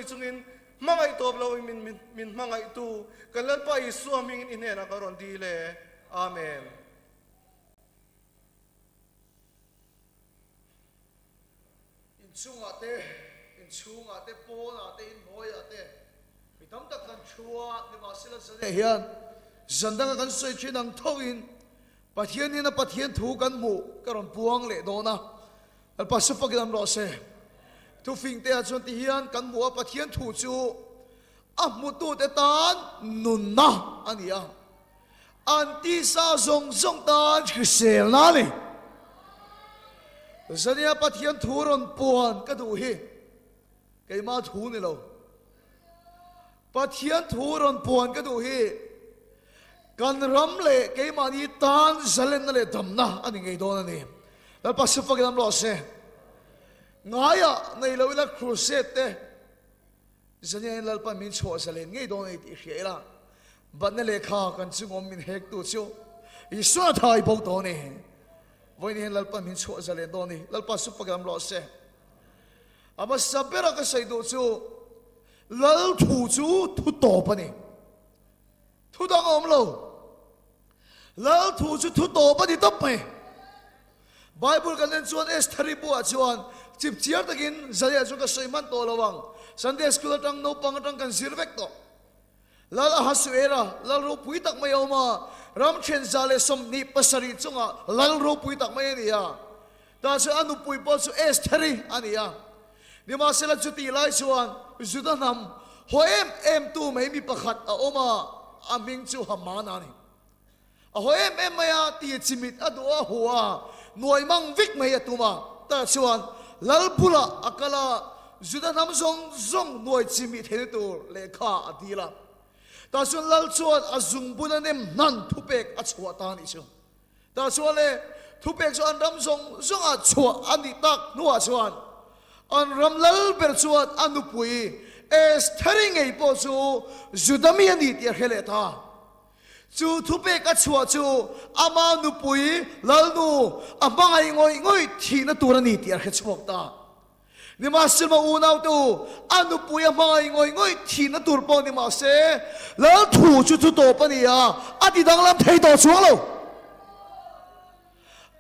sawi chungin hmangaih tawp lo in min min hmangaihtu kan Lalpa Isua hmingin i hnenah ka rawn dil e. Amen. Inchungah te, inchhungah te, pawnah te, inhnuaiah te mi tam tak kan thu a, nimahsela zanah hian zan danga kan sawi thin ang thoin Pathian ina Pathian thu kan hmuh ka rawn puang leh dawn a, Lalpa su fakin awm rawh se. Thufing te ah chuan ti hian kan hmu a, Pathian thu chu a hmutute tan nunna a ni a, an tisa zawng zawng tan hriselna a ni. Zania Pathian thu rawn puan ka duh hi keimah thu ni lo. Pathian thu rawn puan ka duh hi kan ram leh keimahni tan zalenna leh damna a ni ngei dawn a ni. Lalpa Sifakin am rawh se. Ngaiah nei lo ila crusade te zaniain Lalpa min chhuah zalen ngei dawn a ni tih hria ila batna lehkha kan chungawm min hek tu chu Isua thai bawk dawn a ni. Vawiin hian Lalpa min chhuah zalen dawn a ni. Lalpa Sifakin am rawh se. A hmasa bera ka sawi duh chu Lal thu chu thu tawp a ni. Thu dang a awm lo. Lal thu chu thu tawp a ni tawp mai. Bible kan en chuan Estheri buah chuan chip chiar takin Zaliah chuan ka sawi hman tawh lo ang. Sunday school atang naupang atang kan zir vek tawh. Lal Ahasuera, lal ropui tak mai a awm a, ram then 127 chungah lal ropui tak mai a ni a. Tah chuan a nupui pawh chu Estheri a ni a. Nimahsela chutih lai chuan Juda hnam haw em em tu mai mi pakhat a awm a, a hming chu Haman a ni. A haw em em mai a, ti chimit a duh a hu a, nuai mang vek mai a tum a. Tah chuan lal bulah a kal a, Juda hnam zawng zawng nuai chimit theihna tur lehkha a dil a. Tah chuan lal chuan a zungbun a nem hnan thupek a chhuah ta a nih chu. Tah chuan le, thupek chu an ram zawng zawngah chhuah a nih tak hnuah chuan an ram lal ber chuan a nupui Estheri ngei pawh chu Juda mi a ni tih a hre leh ta. Chu thupek a chhuah chu ama nupui lalnu a hmangaih ngawih ngawih thihna tur a ni tih a hre chhuak ta. Nimahsela unaute u, a nupui a hmangaih ngawih ngawih thihna tur pawh ni mahse, Lal thu chu thu tawp a ni a, a ti danglam thei tawh chuang lo.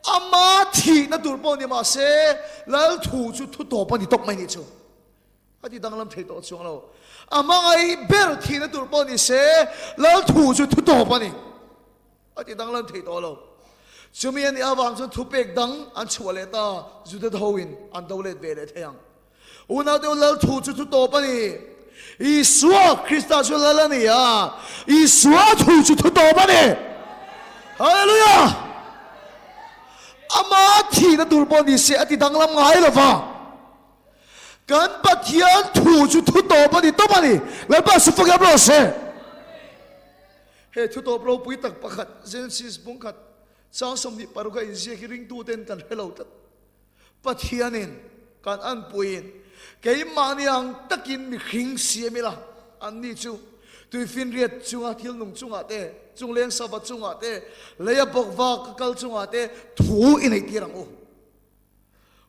Ama thihna tur pawh ni mahse, Lal thu chu thu tawp a ni tawp mai nih chu. A ti danglam thei tawh chuang lo. A hmangaih ber thihna tur pawh ni se, Lal thu chu thu tawp a ni. A ti danglam thei tawh lo. Chumi a nih avang chuan thupek dang an chhuah leh ta, Juda hoin an do let ve leh thei ang. Unau deuh lal thu chu thu tawp a ni. Isua Krista chu lal a ni a, Isua thu chu thu tawp a ni. Hallelujah! Ama thihna tur pawh ni se a ti danglam ngai lo va. Kan Pathian thu chu thu tawp a ni tawp a ni. Lalpa su fak em rawh se. He thu tawp ropui tak pakhat, Genesis bung khat chang 26 a inziak hi ringtuten kan hre lo tlat. Pathianin kan anpuiin keimahni ang takin mihring siam ila, anni chu tuifinriat chunga thil nung chungah te, chungleng sava chungah te, leia bawkva ka kal chungah te thu i neihtir ang u.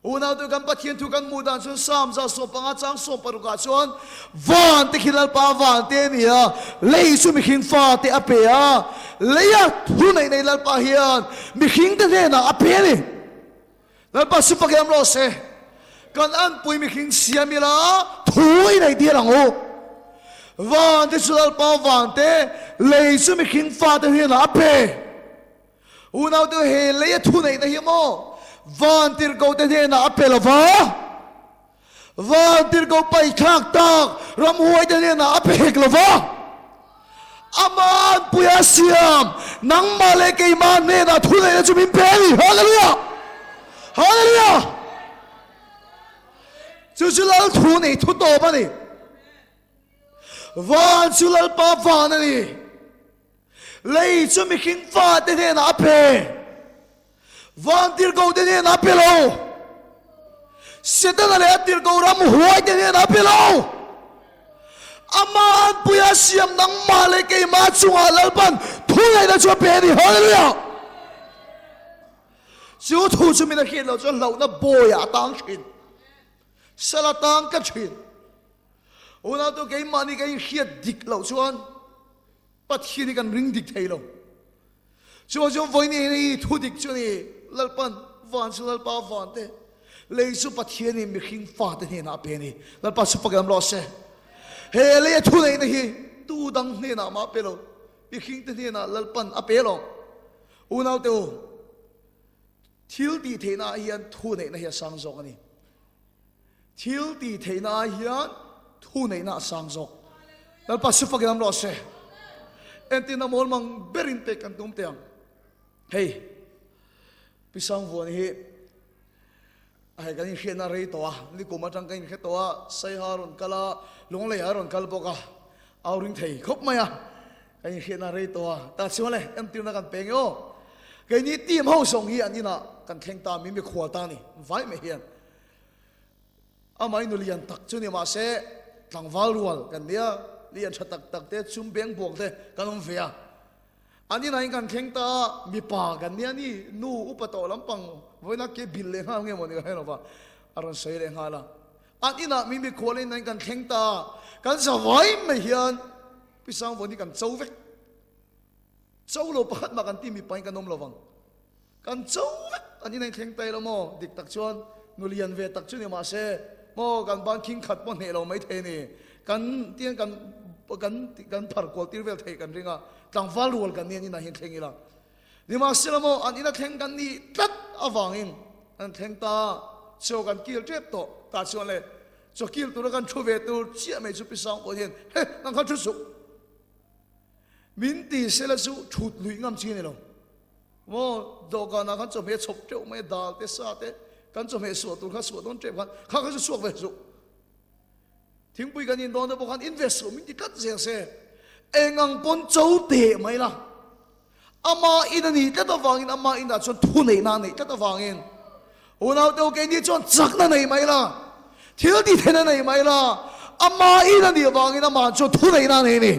Unau kan Pathian thu kan hmuh dan chuan Psalm 115 chang 16 ah chuan van te khi Lalpa van te a ni a, lei chu mihring fa te a pe a, leia thu neih nei Lalpa hian mihring te hnenah a pe a ni. Lalpa su fak em rawh se. Kan anpui mihring siam ila thu i neih tir ang u. Van te chu Lalpa van te, lei chu mihring fa te hnenah a pe. Unau te he lei a thu neihna hi maw van tirhkoh te hnenah a pe lo va, van tirhkoh paithlak tak ramhuai te hnenah a pe hek lo va, Aman puia siam nangmah leh keimah hnenah thu neihna chu min pe a ni. Hallelujah! Hallelujah! Chu chu Lal thu nei thu tawp a ni. Van chu Lalpa van a ni. Lei chu mihring fate hnenah a pe. Vantirhkohte hnenah a pe lo. Setana leh a tirhkoh ram huaite hnenah a pe lo. Amah anpuia siam nangmah leh keimah chungah Lalpan thu ngaihna chu a pe a ni. Hallelujah! Chu thu chu min a hriat loh chuan hlauhna bawiah a tang thin. Sal a tang tlat thin. Unautu keimahni kan inhriat dik loh chuan Pathian hi kan ring dik thei lo. Chuvang chuan vawiin hi hei thu dik chu a ni, Lalpan van chu Lalpa van te, lei chu Pathianin mihring fate hnenah a pe a ni. Lalpa chu fakin awm rawh se. He leia thu neihna hi tu dang hnenah mah a pe lo, mihringte hnenah Lalpan a pe lo. Unaute u, thil tih theihna ah hian thu neihna hi a sang zawk a ni. Thil tih theihna ah hian thu neihna a sang zawk. Lalpa su fakin awm rawh se. Entirna mawl mang berin pek kan tum teh ang. Hei, Pi Sangvuani hi a hei kan inhriatna rei tawh a, nikum atang kan inhre tawh a, Saiha a rawn kal a, Lunglei ah a rawn kal bawk a, au ring thei khawp mai a, kan inhriatna rei tawh a, tah chuan le entirna kan pe nge aw. Keini team ho zawng hi an inah kan thleng ta, min mikhual ta a ni, vai mai hian. Amah i nu lian tak chu ni mahse tlangval rual kan nia, lian tha tak tak te, chum beng buak te kan awm ve a. An inah in kan thleng ta a, mipa kan nia ni, nu upa tawh lampang vawiina ke bil leh nghal nge maw ni ka hre lo va, a rawn sawi leh nghal a. An inah mi mikhual inah in kan thleng ta a, kan za vai mai hian Pi Sangvawn hi kan cho vek. Cho lo pakhat mah kan ti mipa in kan awm lo vang. Kan cho vek an inah in thleng ta ila maw? Dik tak chuan nu lian ve tak chu ni mahse maw kan ban khing khat pawh hneh lo mai thei a ni. Kan tiang kan kan kan phar kual tir vel theih kan ring a, tlangval rual kan ni an inah hian thleng ila. Nimahsela maw an ina thleng kan nih tlat avangin an thleng ta chaw kan kil tep tawh. Tah chuan le chaw kil tura kan thu ve tur chiah mai chu Pi Sangpawh hian he nang kha thu suh min ti sela chu thut luih ngam chi a ni lo. Maw dawhkanah khan chawhmeh chhawp teuh mai a, dal te sa te kan chawhmeh suah tur kha suah dawn tep khan kha kha chu chhuak ve suh. Thingpui kan in dawn te pawh khan in ve suh min ti tlat zel se eng ang pawn cho teh mai la. Ama in a nih tlat avangin ama inah chuan thu neihna a neih tlat avangin unaute u keini chuan chakna nei mai la, thil tih theihna nei mai la, ama in a nih avangin amah chuan thu neihna a nei a ni.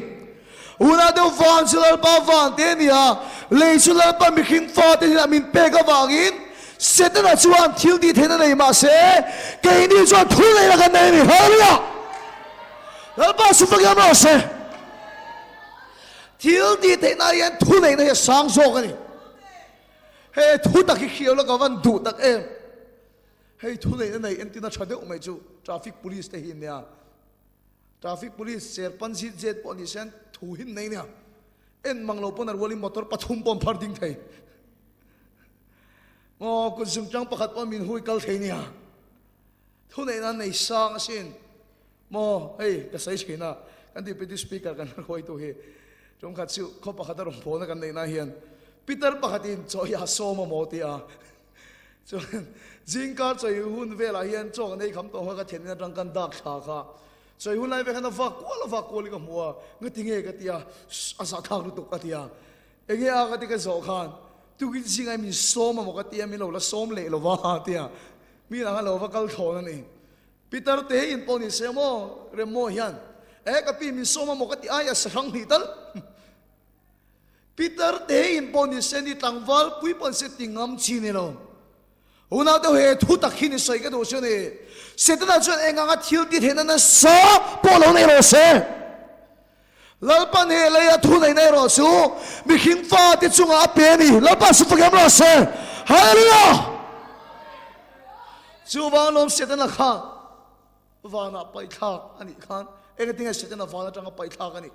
Unaute u van chu Lalpa van te a ni a, lei chu Lalpa mihring fate hnenah min pek avangin Setana chuan thil tih theihna nei mah se keini chuan thu neihna kan nei a ni. Hallelujah! Lalpa chu fakin awm rawh se. Thil tih theihna hian thu neihna hi a sang zawk a ni. He thu tak hi hriau la ka van duh tak em. Hei thu neihna nei entina tha deuh mai chu traffic police te hi nia. Traffic police cher pan zit zet pawh ni se thu hin nei nia. En mang lo pawn a rualin motor pathum pawh an phar ding thei. Maw kut zungtang pakhat pawh min hui kal thei nia. Thu neihna nei sang asin. Maw hei ka sawi thin a, kan Deputy Speaker kan hruaitu hi tumkhat chu khaw pakhat a rawn pawlna kan neihna hian Peter pakhatin chaw hi a sawm a maw tia chuan zingkar chawi hun velah hian chaw kan ei kham tawh kha ka thianin atang kan dak thla kha chawi hun lai vek khan a vak kual a vak kual in ka hmu a ngati nge ka tia a zahthlak lutuk a tia enge a ka ti ka zawh khan tukin zingai min sawm a maw ka tia min lo la sawm leh lo va tia mi ang a lo va kal thlawn a ni. Peter te in pawh ni se maw Remo hian e ka pi min sawm a maw ka ti ai a sahrang hnih tal Peter te in pawh ni se ni tlangval pui pawh ni se ti ngam chi ni lo Unau deuh he thu tak hi ni sawi ka duh chu ni Setana chuan eng anga thil ti theihna nasa pawh lo nei rawh se Lalpan he leia thu neihna erawh chu mihring fate chungah a pe a ni. Lalpa su fakem rawh se. Hallelujah! Chuvang lawm Setana kha vanah paihthlak a nih khan engatinge Setana van atanga paihthlak a nih?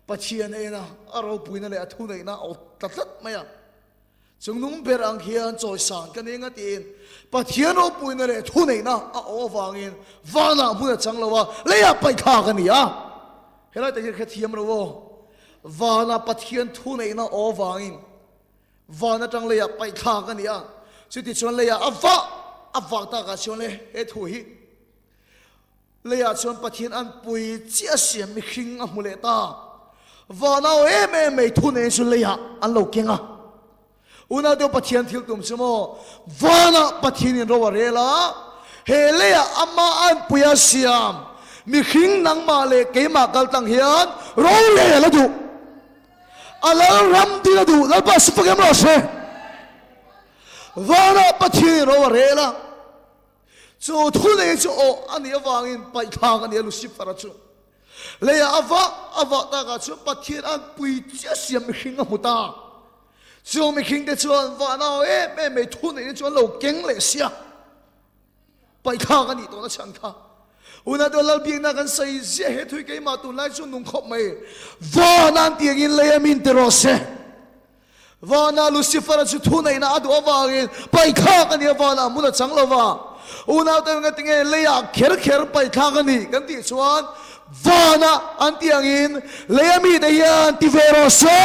Pathian ena a ropuina leh a thu neihna a awt ta tlat mai a. Chungnung ber ang hian chawisan ka nei nga tiin Pathian ropuina leh thuneihna a awh avangin vanah hmun a chang lo a, leiah paihthlak a ni a. Helai tak hian hrethiam lo aw. Vanah Pathian thuneihna awh avangin van atang leiah paihthlak a ni a. Chutichuan leiah a vah a vah takah chuan le he thu hi Leiah chuan Pathian an pui chiah siam mihring a hmu leh ta. Vanau em em mai thu nen chu leiah an lo keng a. Unau deuh Pathian thil tum chu maw vanah Pathianin ro a rel a, he leiah amah an pui a siam mihring nangmah leh keimah kal tang hian ro rel a duh. A lal ram din a duh. Lalpa su fak em rawh se. Vanah Pathianin ro a rel a. Chu thu nei chu awh a nih avangin paihthlak a ni a Lucifer-a chu. Leiah a vah a vah takah chuan Pathian an pui chiah siam mihring a hmu ta. Chung mihringte chuan vahna aw em em mai thu neihna chu an lo keng leh sia. Paihthlak a nih tawhna chhan kha. Unah chuan Lalbiakna kan sawi ziah he thui keimah tunlai chu nung khawp mai. Vahna an tih angin lei a min ti rawh se. Vana Lucifer-a chu thuneihna a duh avangin paithlak a nih avangin a hmun a chang lo va. Unaute engati tinge leiah kher kher paithlak a nih kan tih chuan vana an tih angin leia mite hian ti ve rawh se.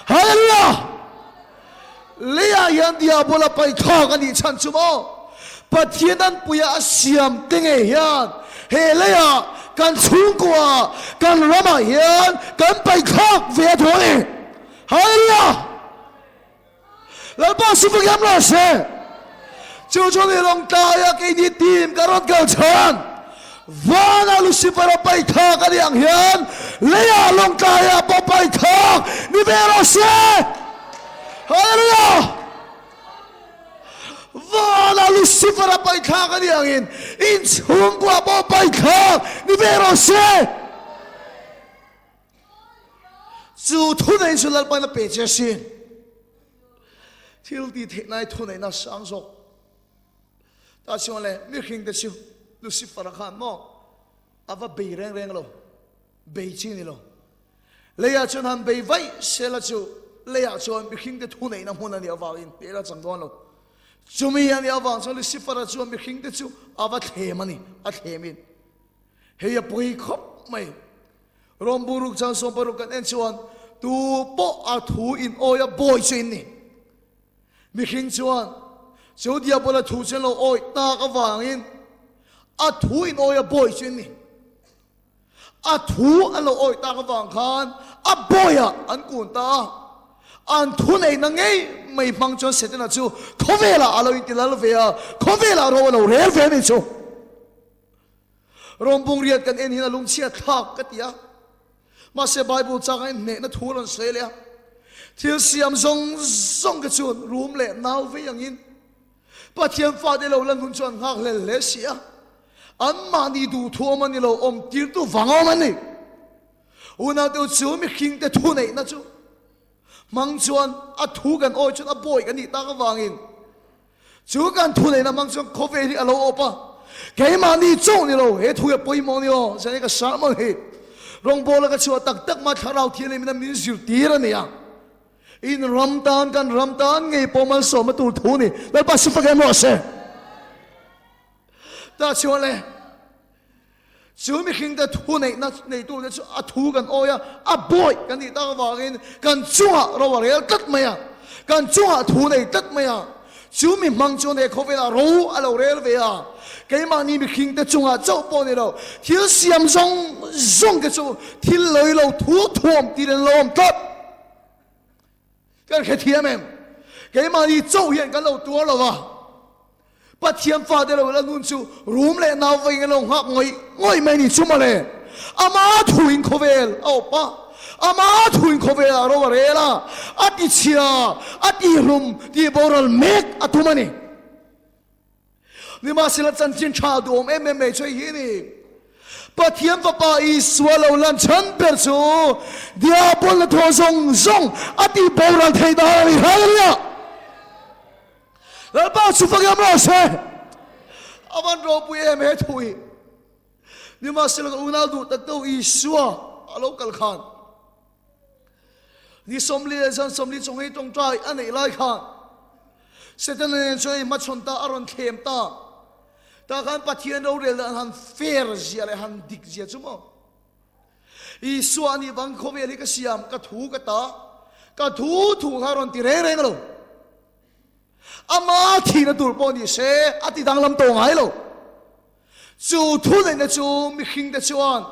Hallelujah! Leiah hian Diabola paithlak a nih chhan chu maw? Pathian anpuia a siam te ngei hian he leiah kan chhungkua kan ramah hian kan paithlak ve a duh a ni. Hallelujah! Lalpa su fak hiam rawh se. Chu chu ni lawngtlaia keini team ka rawn kal chhan vana Lucifer a paithlak a nih ang hian leiah lawngtlaiah pawh paithlak ni ve rawh se. Hallelujah! Vana Lucifer a paithlak a nih angin inchhungkua pawh paithlak ni ve rawh se. Chu thunei chu Lalpain a pe che asin. Thil ti theih nai thuneihna sang zawk. Ta chuan le mihring te chu Lucifer a khan maw a va bei reng reng lo. Bei chi ni lo. Leiah chuan han bei vaih sela chu leiah chuan mihringte thuneihna hmun a nih avangin hmel a chang dawn lo. Chumi a nih avang chuan Lucifer-a chuan mihringte chu a va thlem a ni, a thlemin. Hei a pawi khawp mai. Rom buruk chang 16 kan en chuan tu pawh a thu in awi a bawi chu in ni. Mihring chuan chu diabola thu chu an lo awi tak avangin a thu in awi a bawi chu in ni. A thu an lo awih tak avang khan a bawiah an kun ta a, an thuneihna ngei mai hmang chuan Setana chu khawvelah a lo intilal ve a, khawvelah ro a lo rel ve a ni chu. Rawmbung riat kan en hian a lungchhiat thlak ka ti a, mahse Bible changa inhnehna thu a rawn sawi leh a, thil siam zawng zawng te chuan rum leh nau vei angin Pathian fate lo lan hun chu an nghak hlel hle si a, anmahni duhthu awm a ni lo, awm tirtu vang awm a ni. Unaute chu mihringte thuneihna chu hmang chuan a thu kan awi chuan a bawi kan nih tak avangin chu kan thuneihna hmang chuan khawvel hi a lo awp a, keimahni chauh ni lo, he thu hi a pawimawh a ni aw, zan hi ka sermon hi rawngbawla ka chhuah tak tak mah thlarau thianghlim in a min zirtir a ni a. In ram tan kan ram tan ngei pawh malsawmna tur thu ni. Lalpa si fak em rawh se. Ta chuan le chu mihring te thu neihna neitu te chu a thu kan awi a, a bawi kan nih tak avangin kan chungah ro a rel tlat mai a, kan chungah thu nei tlat mai a. Chu mi hmang chuan he khawvelah ro a lo rel ve a, keimahni mihring te chungah chauh pawh ni lo, thil siam zawng zawng te chu thil lei lo thu thuam tir an lo awm tlat. Kan hrethiam em? Keimahni chauh hian kan lo tuar lo va, Pathian fate lo la nun chu rum leh nau vawiin an lo nghak ngawih ngawih mai ni chu mawle. Ama thuin khawvel a awp a, ama thuin khawvelah ro a rel a, a tichhia, a tihlum, tihboral mek a tum a ni. Nimahsela chanchin tha duhawm em em mai chu hei hi a ni. Pathian Fapa Isua lo lan chhan ber chu Diabol-na thaw zawng zawng a tihboral theih dan a ni. Hallelujah! Lalpa chu fak em rawh se. A van ropui em he thu hi. Nimahsela ka unau duh tak deuh Isua a lo kal khan ni 40 leh zan 40 chawngei tawngtai a neih lai khan Setana nen chuan a inhmachhawn ta, a rawn thlem ta. Tah khan Pathian rorel dan han fair zia leh han dik zia chu maw. Isua a nih vang khawvel hi ka siam, ka thu ka ta, ka thu thu kha rawn ti reng reng lo. Ama thihna tur pawh ni se a ti danglam tawh ngai lo. Chu thuneihna chu mihringte chuan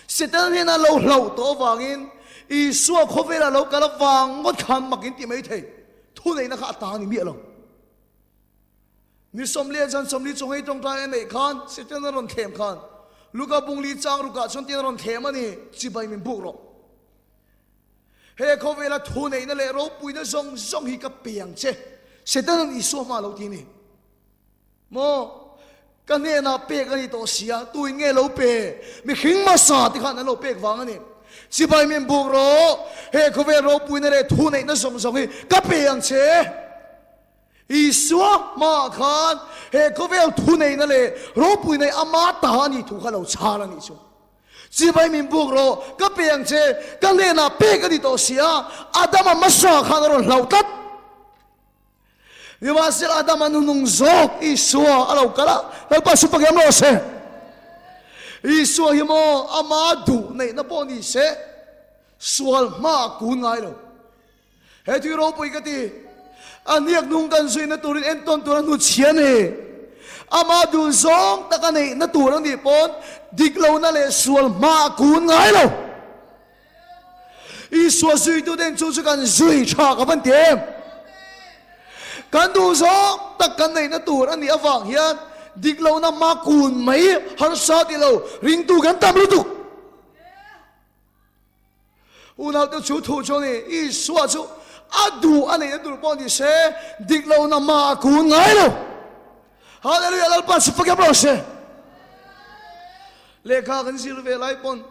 Setana hnena lo hlauh tawh avangin Isua khawvela lo kal avang ngawt khan mak in ti mai thei. Thuneihna kha a ta ni miah lo. Ni 40 zan 40 chawngei tawngtai a neih khan Setana rawn thlem khan Luka bungli chang rukah chuan tin a rawn thlem a ni, Chibai min buk rawh. He khawvela thuneihna leh ropuina zawng zawng hi ka pe ang che, Setana'n Isua hma lo ti a ni. Maw? Ka hnenah pek a ni tawh sia, tuin nge lo pe? Mihring hmasa te khan an lo pek vang a ni. Sipai min buk rawh, he khawvel ropuina leh thuneihna zawng zawng hi ka pe ang che. Isua hmaah khan he khawvel thuneihna leh ropuina hi ama ta a nih thu kha lo chhar a nih chu. Sipai min buk rawh, ka pe ang che, ka hnenah pek a ni tawh sia, Adama hmasa khan a rawn hlauh tlat. Nimahsela Adama nunung zawk Isua a lo kal a, Lalpa chu pakiam rawh se. Isua hi maw ama duh neihna pawh ni se, sual hmaah kun ngai lo. He tui ropui ka ti, a hniak nung kan zuina turin entawn tur a hnuchhia ni. Ama duh zawng taka neihna tur a nih pawn dik lohna leh sual hmaah kun ngai lo. Isua zuituten chu chu kan zui tha ka van ti em? Kan duh zawng tak kan neihna tur a nih avang hian dik lohna hma kun mai harsa ti lo ringtu kan tam lutuk. Unaute chu thu chu a ni, Isua chu a duh a neihna tur pawh ni se dik lohna hma a kun ngai lo. Hallelujah Lalpa chu fakem rawh se. Lehkha kan zir ve lai pawn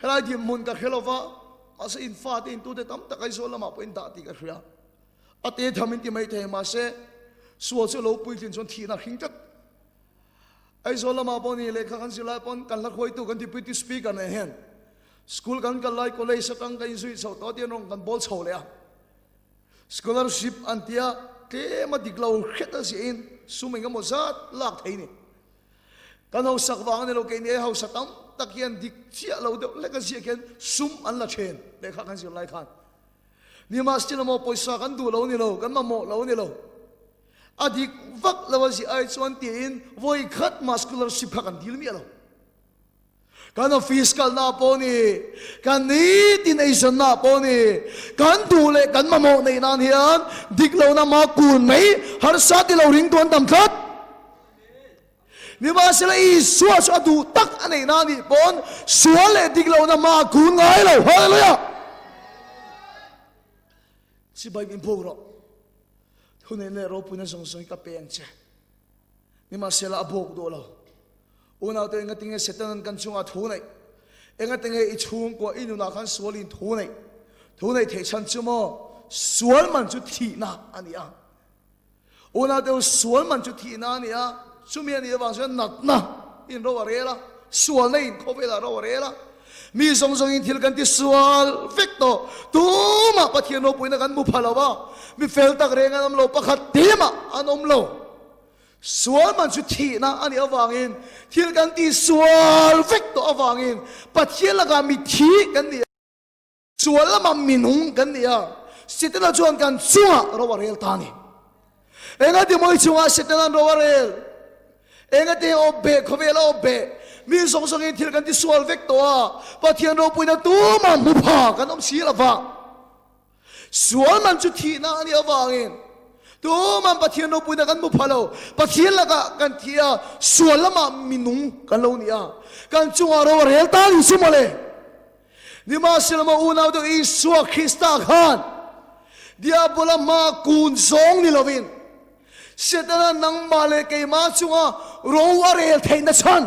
Helai dinhmun ka hre lova, mahse in fate in tute tam tak Aizawl lamah pawh in dah tih ka hria. A te tham in ti mai thei, mahse sual chu lo puitlin chuan thihna a hring tlat. Aizawl lamah pawh ni lehkha kan zir lai pawn kan hla khuaitu kan deputy speaker nen hian school kan kal lai college atang ka inzui chho tawh tiin rawn kan bawl chho leh a. Scholarship an tia tlem a dik lo hret a ziahin sum engemaw zat lak thei ni. Kan hausak vang a ni lo, keini ai hausa tam tak hian dik chiah lo deuh hlek a ziah khian sum an la then lehkha kan zir lai khan. Nimahsela maw pawisa kan duh lo ni lo, kan mamawh lo ni lo. A dik vak lo a ziah ai chuan tiin vawi khat mah scholarship kha kan dil miah lo. Kan office kalna pawh ni, kan nitin eizawnna pawh ni, kan duh leh kan mamawh neih nan hian dik lohna ma kun mai harsa ti lo ringtu an tam tlat. Nimahsela Isua chu a duh tak a neih na nih pawn sual leh dik lohna ma kun ngai lo. Hallelujah! Chibai min phuk rawh. Thuneihna leh ropuina zawng zawng hi ka pe ang che. Nimahsela a bawk duh lo. Unaute engatinge Setanan kan chungah thu neih? Engatinge i chhungkua i nunah khan sualin thu neih? Thu neih theih chhan chu maw? Sual man chu thihna a ni a. Unaute u, sual man chu thihna a ni a, chumi a nih avang chuan natna in ro a rel a, sualna in khawvelah ro a rel a. Mi zawng zawngin thil kan ti sual vek tawh. Tumah Pathian ropuina kan hmu pha lo a, mi fel tak reng an awm lo, pakhat temah an awm lo. Sual man chu thihna a nih avangin, thil kan ti sual vek tawh avangin Pathian lakah mi thi kan ni a, sual lamah mi nung kan ni a, Setana chuan kan chungah ro a rel ta a ni. Engati mawi chungah Setana'n ro a rel? Engati nge awp beh khawvel a awp beh? Mi zawng zawngin thil kan ti sual vek tawh a, Pathian ropuina tumah hmu pha kan awm si lo va. Sual man chu thihna a nih avangin tuman Pathian ropuina kan hmu pha lo. Pathian lakah kan thi a, sual lamah minung kan lo ni a, kan chungah ro a rel ta ni chu mawle. Nimahsela maw unau deuh Isua Krista khan Diabola hma kun zawng ni lovin Setana nangmah leh keimah chunga ro a rel theihna chhan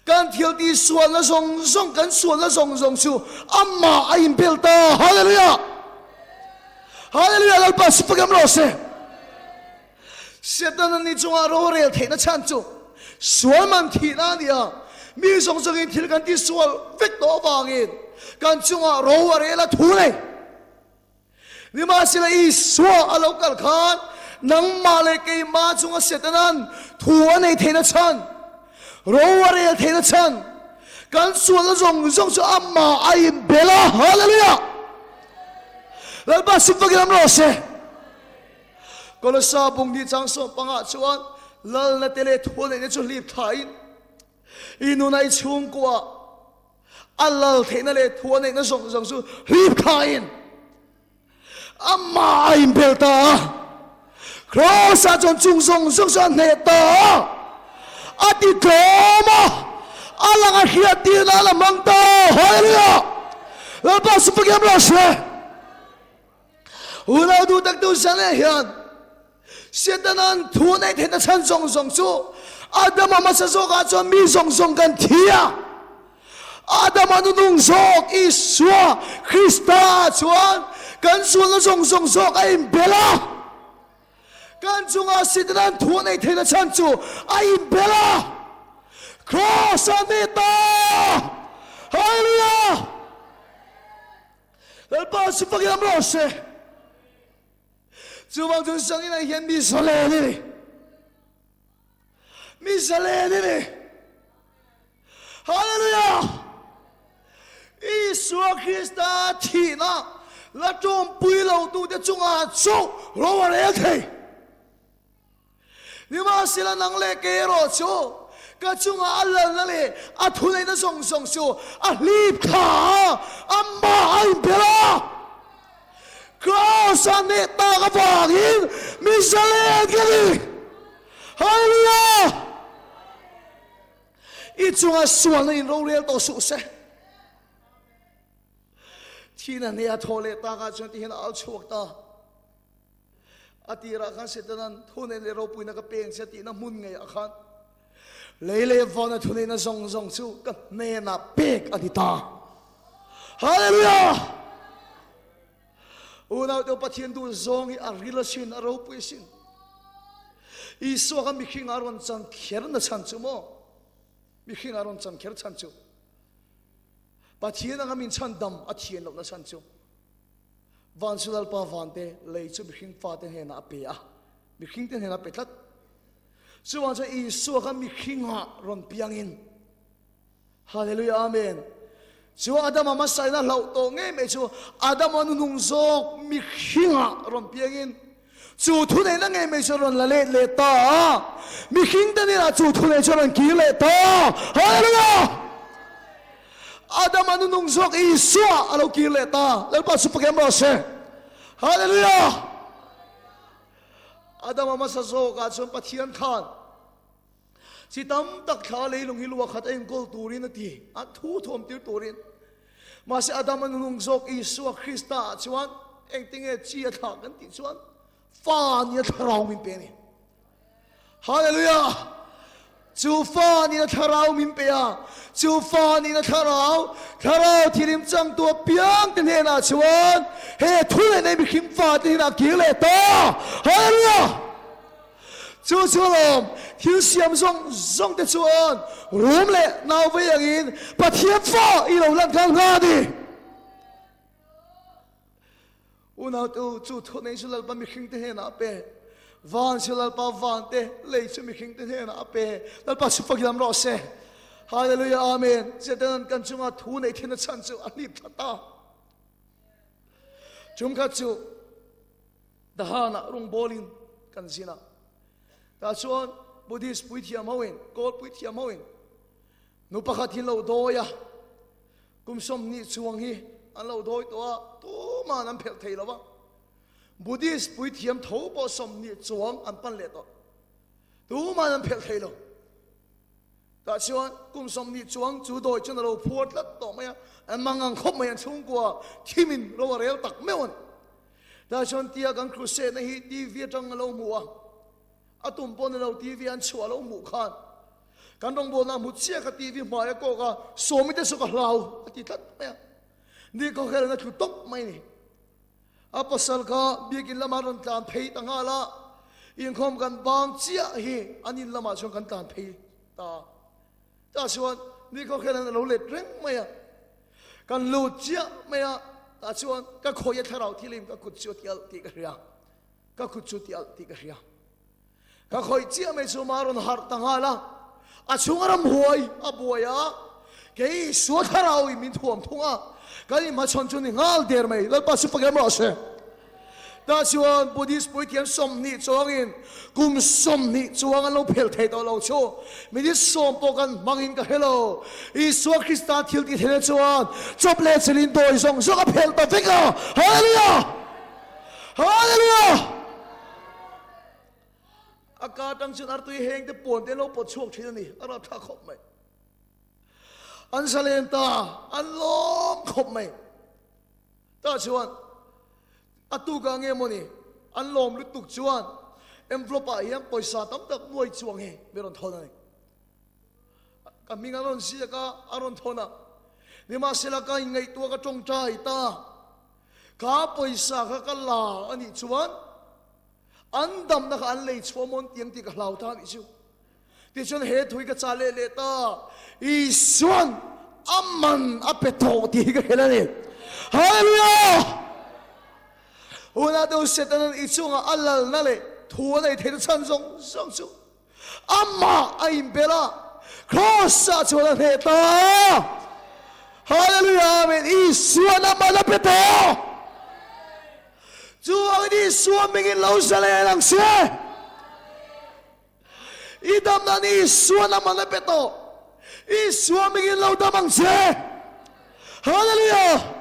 Kan thil tih sualna zawng zawng, kan sualna zawng zawng chu amah a inbel ta. Hallelujah! Hallelujah! Lalpa sifak em rawh se. Satan ani chungah rorel theihna chhan chu sual man thihna a ni a. Mi zawng zawngin thil kan tisual vek tawh avangin kan chungah ro a rel a thu nei. Nimahsela Isua a lo kal khan nangmah leh keimah chunga Setanan thu a nei theihna chhan, ro a rel theihna chhan, kan sualna zawng zawng chu amah a inbel a. Hallelujah! Lalpa sifak in am rawh se. Kolosa bung ni chang sawm pangah chuan lalna te leh thu neihna chu hlip thlain i nuna i chhungkua A lal theihna leh thu a neihna zawng zawng chu hlip thlain amah a inbel ta a. Kraws-ah chuan chung zawng zawng chu a hneh ta a, a ti tlawm a, a lang a hriat tirna a la hmang ta. Hallelujah! Lalpa Supakiam rawh se. Unau duh tak tu zan leh hian. Setana'n thu neih theihna chhan zawng zawng chu Adama hmasa zawkah chuan mi zawng zawng kan thi a. Adama nunung zawk Isua Krista chuan kan sualna zawng zawng zawk a inbel a. Kan chungah Setana'n thu neih theihna chhan chu a inbel a. Kraws a ni ta! Hallelujah! Lalpa chu fakin am rawh se. Chuvang chuan Sangina hian mi zalen i ni. Mi zalen i ni. Hallelujah! Isua Krista thihna la tawmpui lo tute chungah chu ro a rel thei. Nimahsela nang leh kei erawh chu ka chungah a lalna leh a thuneihna zawng zawng chu a hlip thla a, amah a inbel a. Kraws a hneh tak avangin mi zalen ka ni. Hallelujah! I chunga sualna in rorel tawh suh se. Thihna hneh a thawh leh takah chuan tihian a au chhuak ta. A tirah khan Setanan thuneihna leh ropuina ka peng che tihna hmun ngeiah khan lei leh vana thuneihna zawng zawng chu ka hnenah pek a ni ta. Hallelujah! Unaute Pathian duh zawng hi a ril asin, a ropui asin. Isua kha mihring a rawn chan kher na chhan chu maw? Mihring a rawn chan kher chhan chu. Pathian anga min chhan dam a thian lohna chhan chu. Van chu Lalpa vante lei chu mihring fate hnenah a pe a, mihringte hnenah a pe tlat. Chuvang chuan Isua kha mihringah rawn piangin, Hallelujah Amen. Chu Adama hmasaina hlauh tawh ngei mai chu Adama nunung zawk mihringah rawn piangin, chu thuneihna ngei mai chu rawn la let leh ta a, mihringte hnenah chu thuneih chu rawn kir leh ta. Hallelujah! Adama nunung zawk Isua a lo kir leh ta. Lalpa chu pakem rawh se. Hallelujah! Adama hmasa zawkah chuan Pathian khan chi tam tak thla leilung hi lua khat a inkawl turin a ti, a thu thawm tir turin. Mahse Adama nunung zawk Isua Krista ah chuan engtinge chi a thlah kan tih chuan fa nia thlarau min pe a ni. Hallelujah! Chu fa nihna thlarau min pe a, chu fa nihna thlarau, thlarau thilim changtu apiang te hnenah chuan he thu leh nei mihring fa te hnenah kir leh ta. Hallelujah! Chu chu alawm, thil siam zawng zawng te chuan rum leh nau vei angin Pathian fa i lo lan nghal nghal a ni. Unautu, chu thunei chu Lalpa mihringte hnenah a pe. Van chu Lalpa vante, lei chu mihringte hnenah a pe. Lalpa chu fakilam rawh se. Hallelujah, Amen. Satan kan chunga thu nei thin a chhan chu a hlip thla ta. Chungkhat chu Dahana rawngbawlin kan zin a. Tah chuan Buddhist puithiam hoin, Kawl puithiam hoin nu pakhat hi lo dawi a. Kum 20 chuang hi an lo dawi tawh a, tuman an phelh thei lo va. Buddhist puithiam tho pawh 20 chuang an pan leh tawh. Tuman an phelh thei lo. Tah chuan kum 20 chuang chu dawi chuan a lo phuar tlat tawh mai a, an mangang khawp mai an chhungkua thimin ro a rel tak meuh a ni. Tah chuan tia kan crusade na hi TV atang a lo hmu a, a tum pawh ni lo TV an chhuah lo hmuh khan kan rawngbawlna hmu chiah kha TV hmai a kawk a, sawmi te chu ka hlau a ti tlat mai a, ni khawkhelna thlu tawp mai ni. A pasal kha biakin lamah rawn tlan phei ta nghal a, inkhawm kan bang chiah hi an in lamah chuan kan tlan phei ta. Tah chuan ni khawkhelna a lo let reng mai a, kan lut chiah mai a, tah chuan ka khawih a thlarau thilim ka kut chu a ti alh tih ka hria. Ka kut chu ti alh tih ka hria. Ka khawih chiah mai chu ma rawn harh ta nghal a. A chhung a ram huai a buai a. Kei Isua thlarau in min thuam thung a. Kan inhmachhawn chu ni nghal der mai. Lalpa chu fakem rawh se. Tah chuan Buddhist puithiam 20 chuangin kum 20 chuang an lo phelh thei tawh lo chu. Minute sawm pawh kan hmangin ka hre lo. Isua Krista thil tih theihna chuan chawp leh chelin dawi zawng zawng a phelh ta vek a. Hallelujah! Hallelujah! A ka atang chuan artui heng te puan te an lo pawt chhuak thin a ni. A rap thlak khawp mai. An zalen ta, an lawm khawp mai. Tah chuan a tukah nge mawni an lawm lutuk chuan. Envelope ah hian pawisa tam tak nuai chuang hi mi rawn thawn a ni. Ka hming a rawn ziak a, a rawn thawn a. Nimahsela ka inngaihtuah ka tawngtai ta. Kha pawisa kha ka la a nih chuan an damna kha an lei chhuah mawn tiang tih ka hlau ta a nih chu. Tichuan he thu hi ka chah leh leh ta, Isuan a man a pe tawh tih hi ka hrilh a ni. Hallelujah! Hunah deuh Setanan i chungah a lalna leh thu a nei theihna chhan zawng zawng chu amah a inbel a, Kraws-ah chuan a hneh ta. Hallelujah! Amen! Isuan a man a pe tawh. Chuvangin Isua hmingin lo zalen ang che. I damna ni Isuan a man a pe tawh. Isua hmingin lo dam ang che. Hallelujah!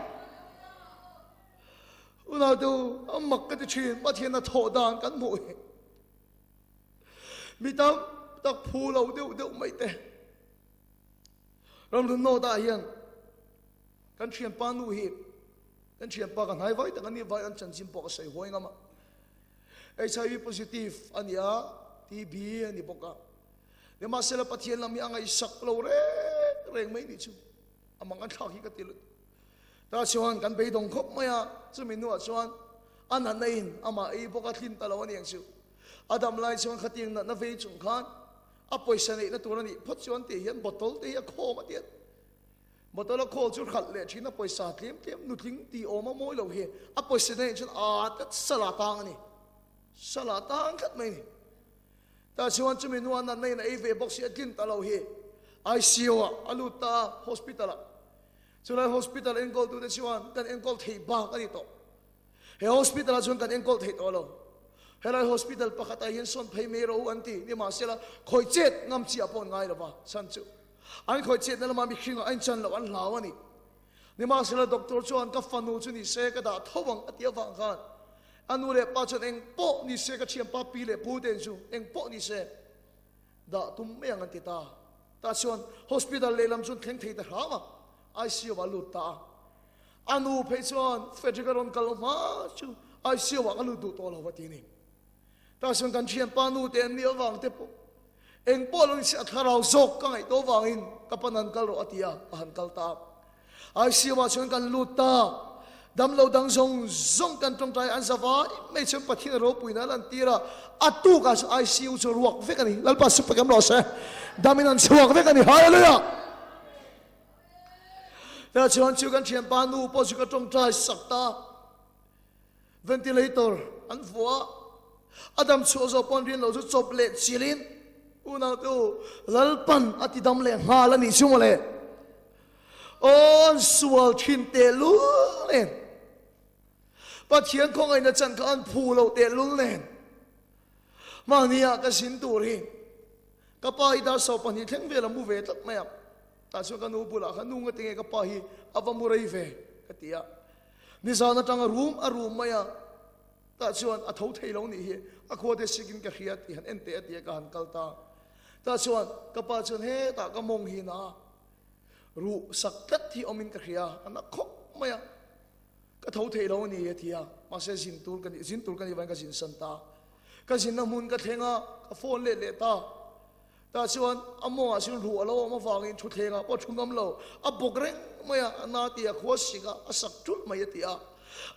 Unau a mak ka ti thin, Pathian a thawh dan kan hmuh hi. Mi tam tak phu lo deuh deuh mai te. Ramhlun North ah hian kan thianpa nu hi kan thianpa ka hnai vai tak an ni vai an chanchin pawh ka sawi huai ngam a. HIV positive a ni a, TB a ni bawk a. Nimahsela Pathian lam hi a ngaihsak lo reng reng mai nih chu. A mang an thlak hi ka ti lut. Ta chuan kan beidawng khawp mai a, chumi hnuah chuan a natna in amah ei bawk a thlin ta lo a ni ang chu. A dam lai chuan khatiang natna vei chung khan a pawisa neihna tur a nih phawt chuan tih hian bottle te hi a khawm a tiat. Bottle a khawl chu hralh leh thin a pawisa tlem tlem nutling tih awm a mawi lo hi a pawisa neih chuan aa tlat sala tang a ni. Sala tang tlat mai a ni. Tah chuan chumi hnuah natna in a ei ve bawk si a tlin ta lo hi ICU ah a lut ta a hospital ah. Chulai hospital enkawl tute chuan kan enkawl theih bak a ni tawh. He hospital ah chuan kan enkawl theih tawh lo. Helai hospital pakhat ah hian sawn phei mai rawh u an ti. Nimahsela khawi chet ngam chiah pawh an ngai lo va, chhan chu an khawi chetna lama mihring ah a inchan loh an hlau a ni. Nimahsela doctor chuan ka fanu chu ni se ka dah tho ang a ti avang khan a nu leh pa chuan eng pawh ni se ka thianpa pi leh pu te chu eng pawh ni se dah tum mai ang an ti ta. Tah chuan hospital lehlam chu an thleng thei ta hram a, ICU ah a lut ta a. A nu phei chuan Frederick a rawn kal hma chu ICU ah ka lut duh tawh lo a ti a ni. Tah chuan kan thianpa nu te an nih avang te pawh eng pawh lo inchhiah thlarau zawk ka ngaih tawh avangin ka pan han kal rawh a ti a, a han kal ta a. ICU ah chuan kan lut ta. Damlo dang zawng zawng kan tawngtai an za vai mai chuan Pathian ropuina a lantir a, a tukah chuan ICU chu ruak vek a ni. Lalpa super kam rawh se. Damin an chhuak vek a ni. Hallelujah! Tah chuan chu kan thianpa nu pawh chu ka tawngtai sak ta. Ventilator an vuah a, a dam chhuah zawh pawh an rin loh chu chawp leh chilhin unautu Lalpan a ti dam leh nghal a nih chu mawle. Aw an sual thin tehlul nen, Pathian khawngaihna chan kha an phu loh tehlul nen, mahnia ka zin tur hi ka pa hi dar 12 thleng vel a mu ve tlat mai a. Tah chuan ka nu bulah khan nu ngati nge ka pa hi a va mu rei ve ka ti a. Nizan atanga rum a rum mai a, tah chuan a tho thei lo nih hi, a khua te sikin ka hria tih han en teh a ti a ka han kal ta. Tah chuan ka pa chuan hetah ka mawng hi na ruh sak tlat hi awmin ka hria, a na khawp mai a, ka tho thei lo a ni a ti a, mahse zin tur ka nih, zin tur ka nih vangin ka zin san ta. Ka zinna hmun ka thleng a, ka phone let leh ta. Tah chuan a mawngah chuan ruh a lo awm avangin thutthlengah pawh thu ngam lo, a bawk reng mai a, a na ti a, khua sik a, a sak ṭulh mai a ti a.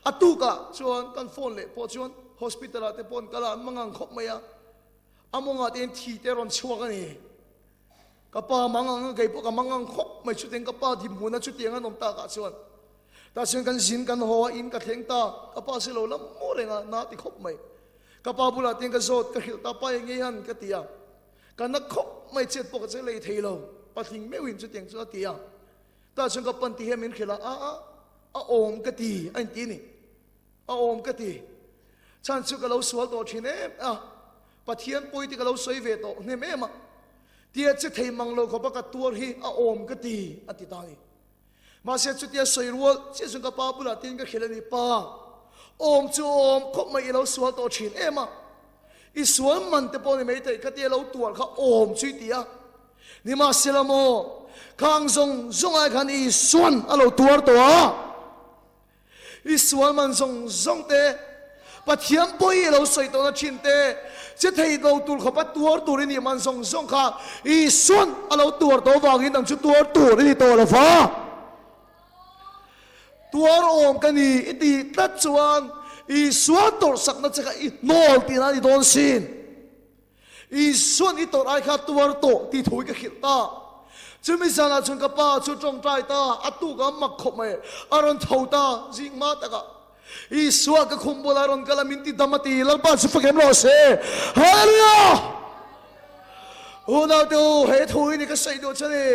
A tukah chuan kan phone leh pawh chuan hospital ah te pawh an kal a, an mangang khawp mai a, a mawngah te hian thi te a rawn chhuak a ni. Ka pa mangang a, kei pawh ka mangang khawp mai, chutiang ka pa dinhmuna chutiang an awm takah chuan. Tah chuan kan zin kan haw a, in ka thleng ta, ka pa si lo la mu reng a, na ti khawp mai. Ka pa bulah tiang ka zawt ka hrilh ta pa eng nge hian ka ti a, ka na khawp mai chet pawh ka che lei thei lo, patling meuhin chutiang chu a ti a. Tah chuan ka pan ti hian min hrilh a, a a a awm ka ti a inti ni, a awm ka ti. Chhan chu ka lo sual tawh thin em a, Pathian pawi te ka lo sawi ve tawh hnem em a, tia che thei mang lo khawpa ka tuar hi a awm ka ti a ti ta a ni. Mahse chutia sawi rual chiah chuan ka pa bulah tiin ka hrilh a ni, Pa, awm chu awm khawp mai i lo sual tawh thin em a, i sual man te pawh ni mai theih khatia lo tuar kha awm chu i ti a, nimahsela maw, khang zawng zawng ai khan Isuan a lo tuar tawh a, i sual man zawng zawng te. Pathian pawi i lo sawi tawhna thin te, che thei lo tur khawpa tuar tur i nih man zawng zawng kha Isua'n a lo tuar tawh avangin nang chu tuar tur i ni tawh lo va. Tuar awm ka ni i tih tlat chuan Isua tawrhsakna che kha i hnawl tihna a ni dawn sin. Isua'n i tawrh ai kha tuar tawh tih thu hi ka hrilh ta. Chumi zanah chuan ka pa chu tawngtai ta, a tuk a mak khawp mai, a rawn tho ta zing hma takah. Isua ka khum bulah rawn kal a min ti dam a ti, Lalpa chu fak em rawh se. Hallelujah! Unau te u, he thu hi ni ka sawi duh chu ni,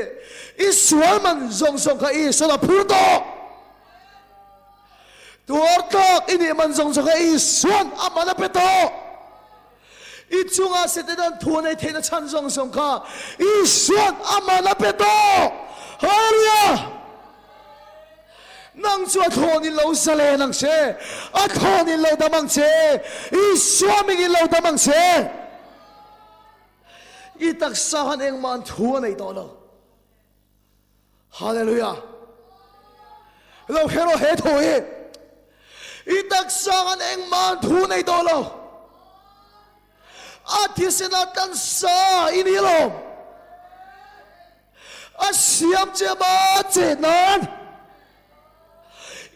i sual man zawng zawng kha Isua'n a phur tawh. Tuar tlak i nih man zawng zawng kha Isua'n a man a pe tawh. I chungah Setana'n thu a nei theihna chhan zawng zawng kha Isua'n a man a pe tawh. Hallelujah! Nang chu a thlawn in lo zalen ang che, a thlawn in lo dam ang che, Isua ming in lo dam ang che. I taksa khan engmah an thu a nei tawh lo. Hallelujah. Lo hre rawh he thu hi. I taksa khan engmah an thu nei tawh lo. A thisen a tan sa i ni lawm. A siam che ma che nan.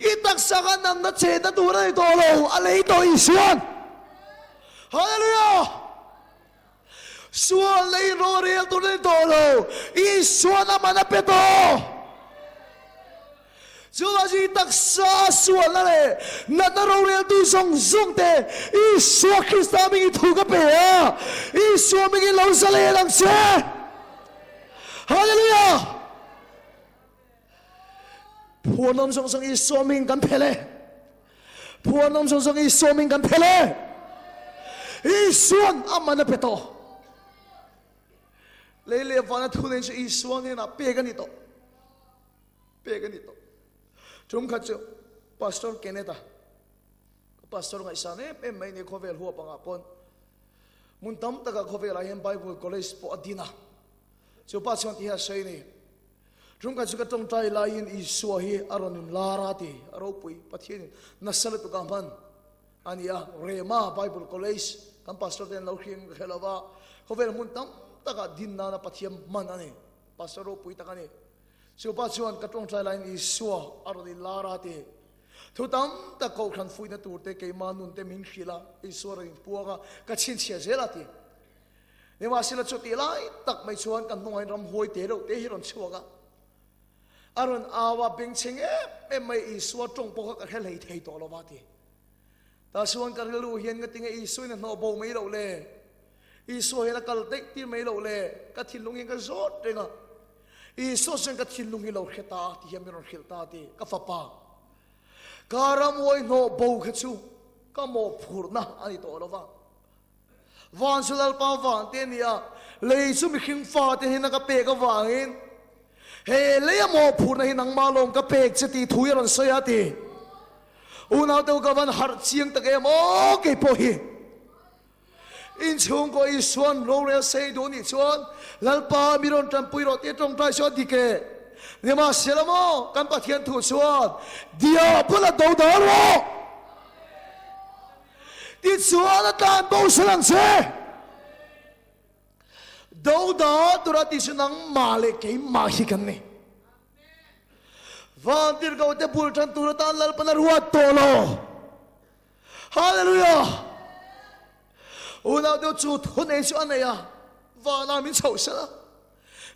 I taksa kha nang na che na tur a ni tawh lo, a lei tawh Isuan. Hallelujah! Sual lei rorel tur a ni tawh lo, Isuan a man a pe tawh. Chuvang chu i taksa sualna leh natna roreltu zawng zawng te Isua Krista hmingin thu ka pe a, Isua hmingin lo zalen ang che. Hallelujah! Phuanawm zawng zawng Isua hmingin kan phel e. Phuanawm zawng zawng Isua hmingin kan phel e. Isuan a man a pe tawh. Lei leh vana thu nei chu Isua hnenah pek a ni tawh. Pek a ni tawh. Tum khat chu Pastor Kenneth a, ka pastor ngaihsan em em mai ni khawvel huap angah pawn hmun tam takah khawvelah hian Bible College pawh a din a. Chu pa chuan ti hian a sawi ni. Tum khat chu ka tawngtai laiin Isua hi a rawn inlar a ti, a ropui Pathianin nasa lutuk a hman a ni a. Rema Bible College kan pastor te an lo hriat in ka hre lo va, khawvel hmun tam takah din nana Pathian hman a ni. Pastor ropui tak a ni. Chu pa chuan ka tawngtai laiin Isua a rawn inlar a ti. Thu tam tak kohhran fuihna tur te keimah nun te min hrilh a, Isua rawn inpuang a, ka chhinchhiah zel a ti. Nimahsela chutih lai tak mai chuan kan hnungah hian ramhuai te reuh te hi rawn chhuak a. A rawn au a, bengchheng em em mai Isua tawng pawh kha ka hre hlei thei tawh lo va ti. Tah chuan ka rilru hian nga tinge Isua in a hnawh bo mai loh le? Isua hian a kal daih tir mai loh le? Ka thinlung hian ka zawt reng a. Isua chuan ka thinlung hi lo hre ta a ti hian min rawn hrilh ta a ti, Ka fapa, ka ramhuai hnawh bo kha chu ka mawhphurhna a ni tawh lo va. Van chu Lalpa van te a ni a, lei chu mihring fate hian a ka pek avangin he leia mawhphurhna hi nangmah lawm ka pek che tih thu hi a rawn sawi a ti. Unau te u ka van harh chiang tak em aw kei pawh hi. Inchhungkaw Isua'n rorel sei duh nih chuan Lalpa mi rawn tanpui rawh tih a tawngtai chu a dik e. Nimahsela maw kan Pathian thu chuan Diabol a do dal rawh tichuan a tlan bo sel ang che. Do dal tura tih chu nangmah leh keimah hi kan ni. Vantirhkoh te bul tan tur atan Lalpan a ruat tawh lo. Hallelujah! Unau deuh chu thu nei chu a nei a, vanah min chhoh sel a.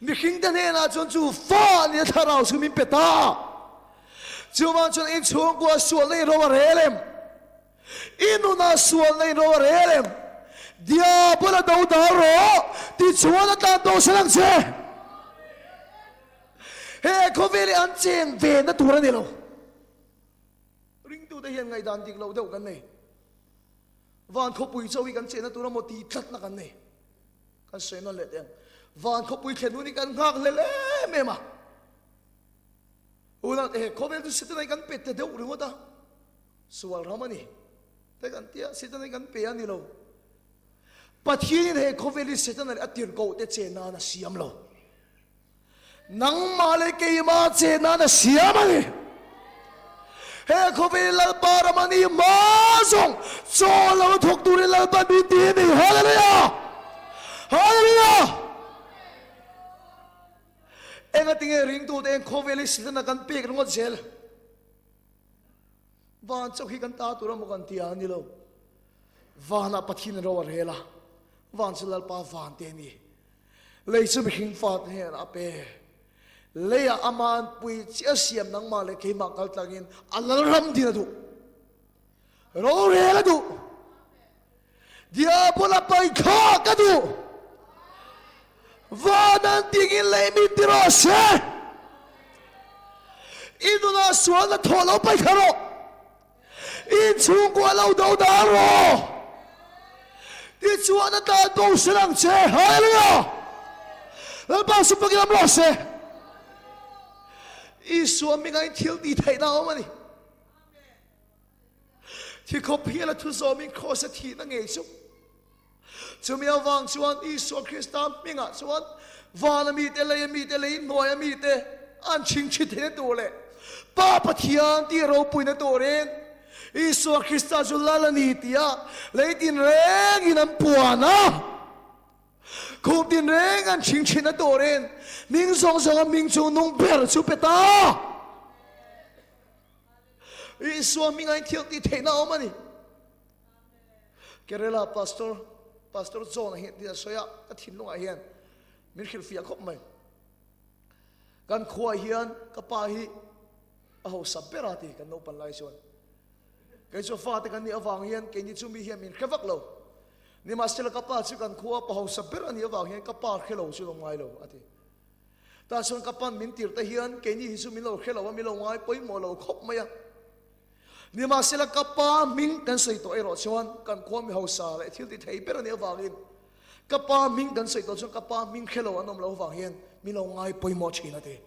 Mihring te hnenah chuan chu fa nia thlarau chu min pe ta. Chuvang chuan in chhungkua sualna in ro a rel em? I nunah sualna in ro a rel em? Diabol a do dal rawh, tichuan a tlan tawh sel ang che. He khawvel hi an cheng ve na tur a ni lo. Ringtute hian ngaihdan dik loh deuh kan nei. Van khawpui chaw hi kan chenna tur emaw tih tlatna kan nei. Kan sawi nawn leh teh ang. Van khawpui thlen hun hi kan nghak hlel em em a. Unau te he khawvel chu Setana hi kan pe te deuh ringawt a. Sual ram a ni. Te kan tia Setana hi kan pe a ni lo. Pathianin he khawvel hi Setana leh a tirhkoh te chen nan a siam lo. Nangmah leh keimah che nan a siam a ni. He khawvel Lalpa ram a ni hma zawng chaw lo thawk turin Lalpa min ti a ni. Hallelujah! Hallelujah! Engatinge ringtute eng khawvel hi Setana kan pek ringawt zel? Van chauh hi kan ta tur a maw kan ti a ni lo. Vanah Pathian ro a rel a, van chu Lalpa van te a ni. Lei chu mihring fate hnenah a pe. Leiah ama an pui chiah siam nangmah leh keimah kal tlangin a lalram din a duh. Rorel a duh. Diabola pai thlak a duh. Van an tingin lei min ti rawh se. I nunah sualna thawh lo pai thla rawh. In chhungkua lo do dal rawh. Tichuan a tan bo sel ang che. Hallelujah! Lalpa chu pakin awm rawh se. Isua hmingah in thil tih theihna a awm a ni. Thi khawp hial a thu zawmin kraws a thihna ngei chu. Chumi avang chuan Isua Krista hmingah chuan vana mite, leia mite, lei hnuaia mite an chhingchhi theihna tur leh Pa Pathian tih ropuina turin Isua Krista chu Lal a ni tia lei tinrengin an puan a. Khup tinreng an chhingchhina turin hming zawng zawnga hming chu nung ber chu pe ta. Isua hmingah in thil tih theihna a awm a ni. Kerala Pastor Pastor John a hi tia sawi a ka thinlungah hian min hrilhfiah khawp mai. Kan khua hian ka pa hi a hausa ber a ti kan naupan lai chuan. Kei chu fate kan nih avang hian keini chu mi hian min hre vak lo. Nimahsela ka pa chu kan khua pa hausa ber a nih avang hian ka pa hre lo chu lo ngai lo a ti. Tah chuan ka pan min tirh te hian keini hi chu min lo hre lo a, min lo ngai pawimawh lo khawp mai a. Nimahsela ka pa hming kan sawi tawh erawh chuan kan khua mi hausa leh thil ti thei ber a nih avangin ka pa hming kan sawi tawh chuan ka pa hming hre lo an awm lo avang hian min lo ngai pawimawh thin a ti.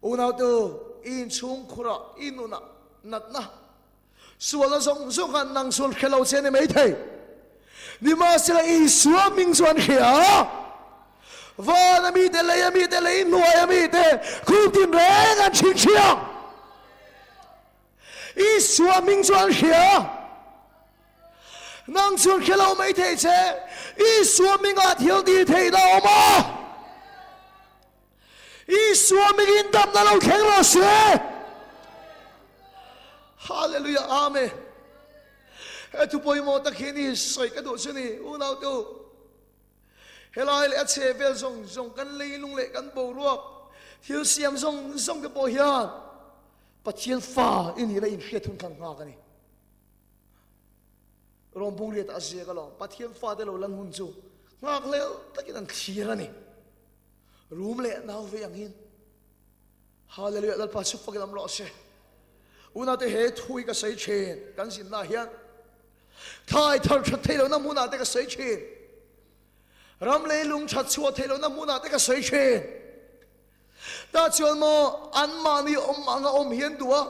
Unautu, i inchhung khurah, i nunah natna, sualna zawng zawng khan nang sual hre lo che a ni maithei. Nimahsela Isua hming chu an hria a, van a mite, lei a mite, lei hnuai a mite, khum tin reng an chhinchhiang. Isua hming chu an hria a, nang chuan hre lo mai thei che, Isua hmingah thil tih theihna a awm a. Isua mingin damna lo thleng rawh se. Hallelujah, Amen. He thu pawimawh tak hi ni sawi ka duh chu ni unau tu. Helai leh a chhe vel zawng zawng kan leilung leh kan boruak thil siam zawng zawng te pawh hian Pathian fa i nih na inhriat hun khan nghak a ni. Rawmbung riat a ziak alawm Pathian fa te lo lan hun chu nghak hlel takin an thlir a ni. Rum leh nau ve angin Hallelujah Lalpa chu fakin awm rawh se. Unate he thu hi ka sawi thin kan zinna hian thlai thar that thei lohna hmunah te ka sawi thin. Ram leilung that chhuah thei lohna hmunah te ka sawi thin. Ta chuan maw anmahni awm anga awm hian duh a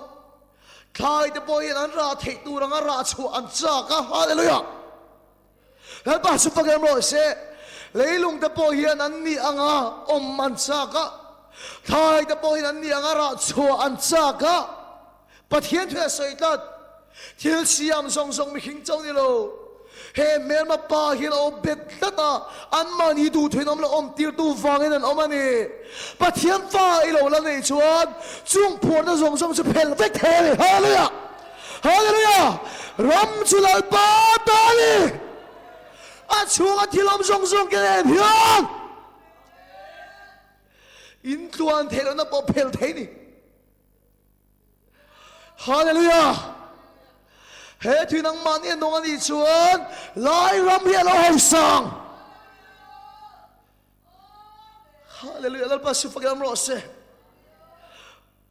thlai te pawh hian an rah theih tur anga rah chhuah an chak a. Hallelujah. Lalpa chu fak em rawh se. Leilung te pawh hian an nih anga awm an chak a, thlai te pawh hian an nih anga rah chhuah an chak a. Pathian thu a sawi tlat, thil siam zawng zawng mihring chauh ni lo, he hmelma pa hian a awm bet tlat a, anmahni duhthuin awm lo awm tirtu vangin an awm a ni. Pathian fa i lo la neih chuan chung phuarna zawng zawng chu phelh vek thei a ni. Hallelujah! Hallelujah! Ram chu Lalpa ta a ni. A chhunga thil awm zawng zawng ke nen hian in tluan theih lohna pawh phel thei ni. Hallelujah! He thui nangmah ni a nung a nih chuan lai ram hi a lo hausang. Hallelujah! Lalpa su fakin awm rawh se.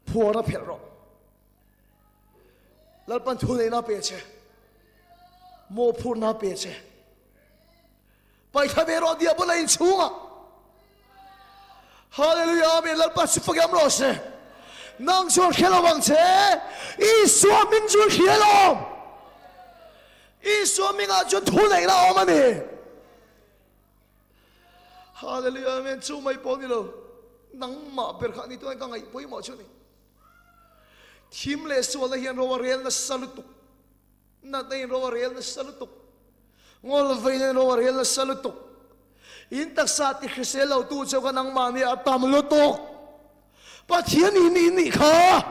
Phuar a phelh rawh. Lalpan thu neihna pe che. Mawhphurhna pe che. Paithla ve rawh diabol a inchhungah. Hallelujah Amen Lalpa chu fakiam rawh se. Nang chuan hre lo ang che. Isua hming chu hria lo. Isua hmingah chuan thu neihna awm a ni. Hallelujah Amen chu mai pawh ni lo. Nangmah ber kha ni tuan ka ngaih pawimawh chu ni. Thim leh sualna hian ro a rel nasa lutuk. Natna in ro a rel nasa lutuk. Ngawl veina in ro a rel nasa lutuk. In taksa ti hrisel lo tu cheu kha nangmah nih a tam lutuk. Pathian in in nih kha.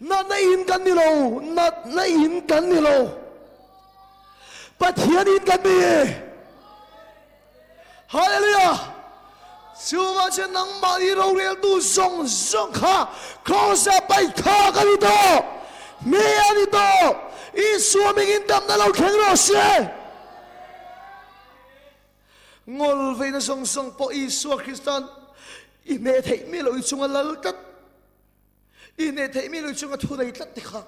Natna in kan ni lo. Natna in kan ni lo. Pathian in kan ni. Hallelujah! Chuvang chuan nangmah hi roreltu zawng zawng kha Kraws-ah paih thlak a ni tawh, hmeh a ni tawh. Isua mingin damna lo thleng rawh se. Ngawl veina zawng zawng pawh Isua Krista'n i hneh theih mi loh i chunga lal tlat, i hneh theih mi loh i chunga thu nei tlat te kha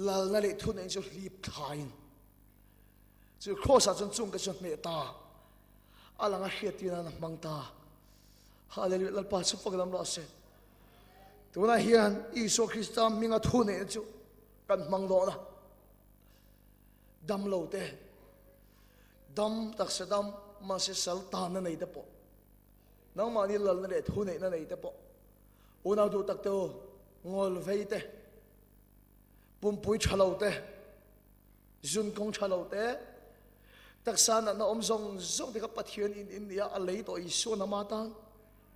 lalna leh thuneihna chu hlip thlaiin Chu Kraws-ah chuan chung ka chu hneh ta. A lang a hriat tir nan a hmang ta. Hallelujah, Lalpa chu fak lam rawh se. Tunah hian Isua Krista hminga thu neihna chu kan hmang dawn a. Dam lo te, dam taksa dam, mahse sal tanna nei te pawh, nangmahni lalna leh thu neihna nei te pawh, unau duh tak te u, ngawl vei te, pumpui tha lo te, Zun kawng tha lo te, taksa natna awm zawng zawng te kha Pathian in in nia a lei tawh Isua nama tan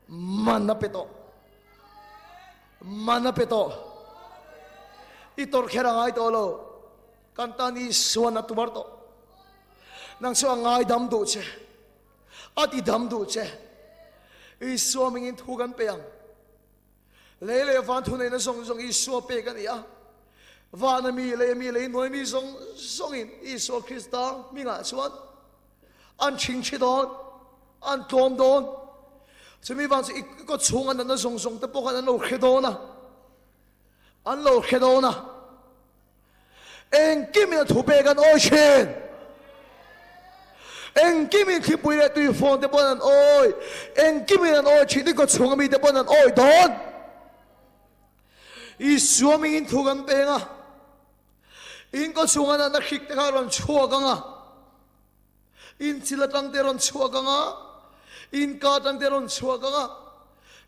man a pe tawh. Man a pe tawh. I tawrh kher a ngai tawh lo. Kan tan Isuan a tuar tawh. Nang chu a ngaidam duh che. A ti dam duh che. Isua mingin thu kan pe ang. Lei leh van thuneihna zawng zawng Isua pek a ni a. Vana mi, lei mi, lei hnuai mi zawng zawngin Isua Krista hmingah chuan an chhingchhi dawn, an tlawm dawn. Chumi vang chu i kaw chhunga natna zawng zawng te pawh khan an lo hre dawn a, an lo hre dawn a. Engkimin a thu pek an awi thin. Engkimin thlipui leh tui fawn te pawn an awi. Engkimin an awi thin. I kawchhung ami te pawn an awi dawn. Isua mingin thu kan peng a. In kawchhung a natna hrik te kha a rawn chhuak ang a. In chil atang te a rawn chhuak ang a. In ka atang te a rawn chhuak ang a.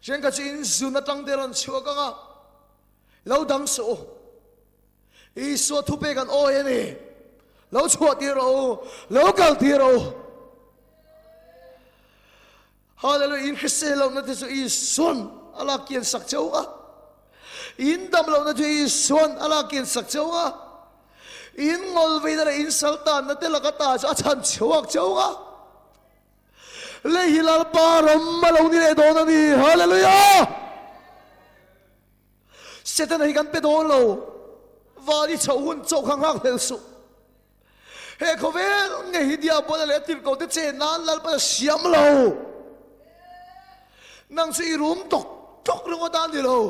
Thenkhat chu in zun atang te a rawn chhuak ang a. Lo dang suh u. Isua thupek an awi a ni. Lo chhuah tir rawh u. Lo kal tir rawh u. Hallelujah. In hrisel lohna te chu Isuan a lak kian sak cheu a. In dam lohna chu Isuan a lak kian sak cheu a. In ngawlveina leh in saltanna te laka ta chu a chhan chhuak cheu a. Lei hi Lalpa ram a lo ni leh dawn a ni. Hallelujah. Setana hi kan pe dawn lo. Van i chhoh hun chauh kha nghak hlel suh. He khawvel ngei hi Diabola leh a tirhkoh te chen nan Lalpa a siam lo. Nang chu i rum tawk tawk ringawt a ni lo.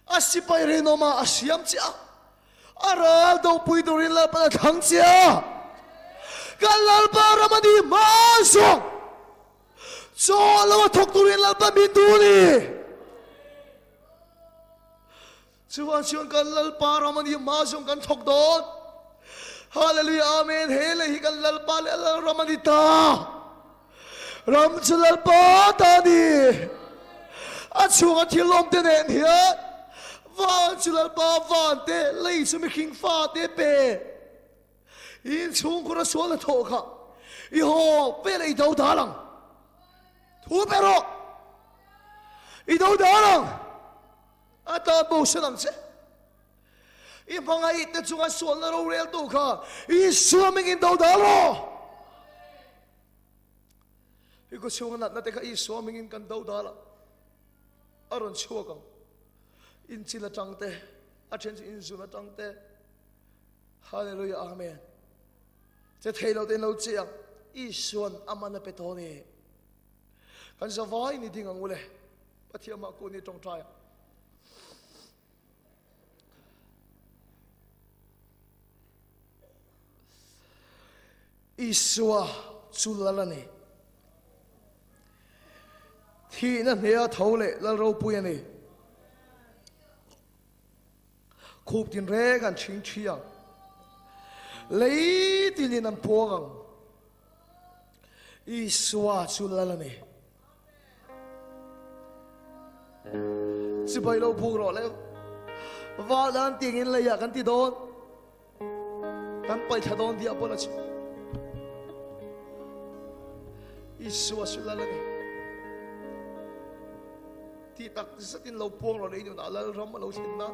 A sipai rinawma a siam che a. A ral dopui turin Lalpa a thlang che a. Kan Lalpa ram a ni hma zawng. Chaw lo a thawk turin Lalpa min duh a ni. Chuvang chuan kan Lalpa ram a ni hma zawng kan thawk dawn. Hallelujah Amen. He lei hi kan Lalpa leh Lal ram a ni ta. Ram chu Lalpa ta a ni. A chhunga thil awm te nen hian van chu Lalpa van te, lei chu mihring fa te pe. I inchhungkhur a sual a thawh kha i haw vel i do dal ang. Thu pe rawh. I do dal ang. A tan bo sen ang che. I hmangaih te chunga sualna roreltu kha Isua mingin do dal rawh. I ku chhunga natna te kha Isua mingin kan do dal ang. A rawn chhuak ang. Inchil atang te, a then chu inzun atang te, Hallelujah Amen. Che thei lo ten lo che ang. Isuan aman a pe tawh ni. Kan zavai ni ding ang ule. Pathian mah ku ni tawngtai. Isua chu lal a ni. Thihna hnea tho leh lal ropui a ni. Khup tin reng an chhing thi ang. Lei tinin an puang ang. Isua chu lal a ni. Chibai lo buk rawh le. Van tiangin leiah kan ti dawn. Kan paihthla dawn diah pawn a chim. Isua chu lal a ni. Tih tak zetin lo puang rawh le i nunah Lalram a lo thlen nan.